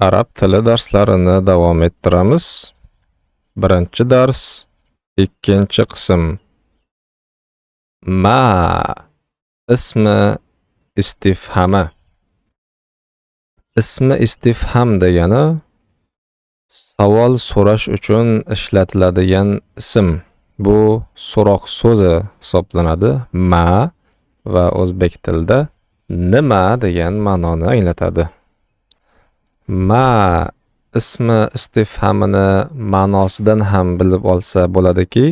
Arab tili darslarini davom ettiramiz. Birinchi dars, ikkinchi qism. Ma ismi istifhami. Ismi istifham degani savol so'rash uchun ishlatiladigan ism. Bu so'roq so'zi hisoblanadi. Ma va o'zbek tilida nima degan ma'noni anglatadi. Ma ismi istifhamini ma'nosidan ham bilib olsa bo'ladiki,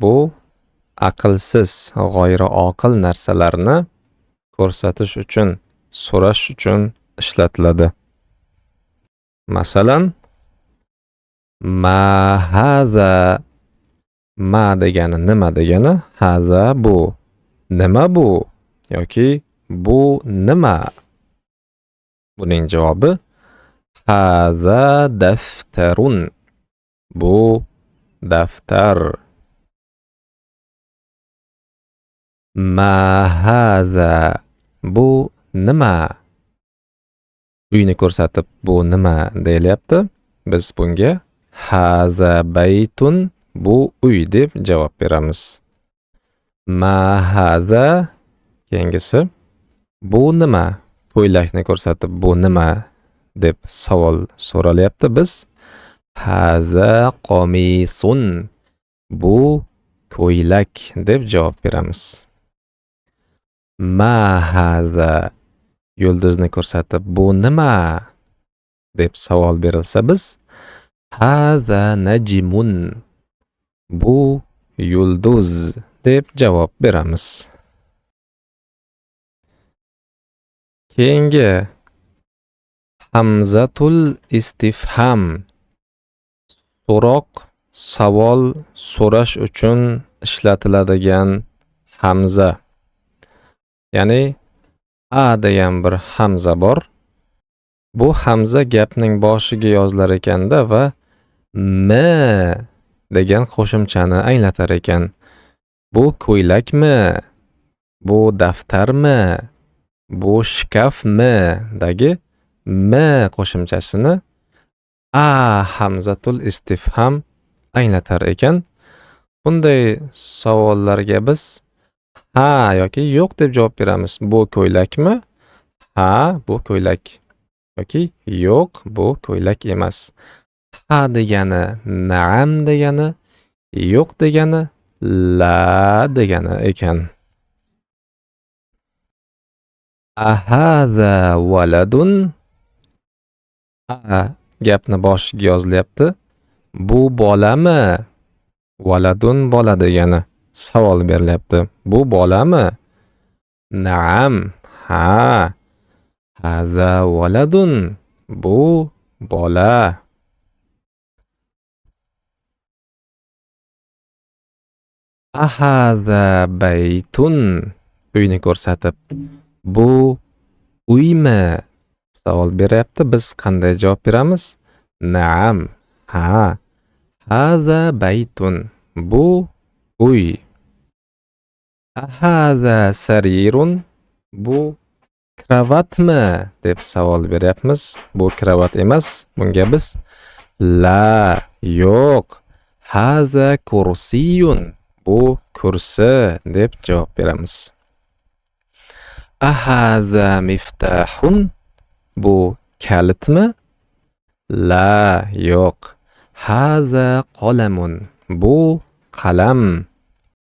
bu aqlsiz, g'oyri-oqil narsalarni ko'rsatish uchun, so'rash uchun ishlatiladi. Masalan, ma haza, ma degani nima degani, haza bu, nima bu yoki bu nima? Buning javobi haza daftarun, bu daftar. Ma haza, bu nima? Uyni ko'rsatib bu nima deyilyapti. Biz bunga haza baytun, bu uy deb javob beramiz. Ma haza, keyingisi bu nima? Ko'ylakni ko'rsatib bu nima deb savol so'ralyapti. Biz haza qomisun, bu ko'ylak deb javob beramiz. Ma haza, yulduzni ko'rsatib bu nima deb savol berilsa, biz haza najmun, bu yulduz deb javob beramiz. Keyingi hamzatul istifham, so'roq, savol so'rash uchun ishlatiladigan hamza. Ya'ni a degan bir hamza bor. Bu hamza gapning boshiga yozilar ekanda va m degan qo'shimchani anglatar ekan. Bu ko'ylakmi? Bu daftarmi? Bu shkafmi? Dagi m qo'shimchasini a hamzatul istifham anglatar ekan. Bunday savollarga biz ha yoki yo'q deb javob beramiz. Bu ko'ylakmi? Ha, bu ko'ylak. Yoki yo'q, bu ko'ylak emas. Ha degani na'am degani, yo'q degani la degani ekan. Ahaza waladun, a gapni boshiga yozilyapti. Bu bolami? Waladun bola degani. Savol berilyapti. Bu bolami? Na'am, ha. Haza waladun, bu bola. Ahaza baytun, uyni ko'rsatib bu uymi? Savol beryapti. Biz qanday javob beramiz? Na'am, ha. Haza baytun, bu uy. Ahaza sarirun, bu kravatmi deb savol beryapmiz. Bu kravat emas. Bunga biz la, yo'q. Haza kursiyun, bu kursi deb javob beramiz. Ahaza miftahun, bu kalitmi? La, yo'q. Haza qalamun, bu qalam.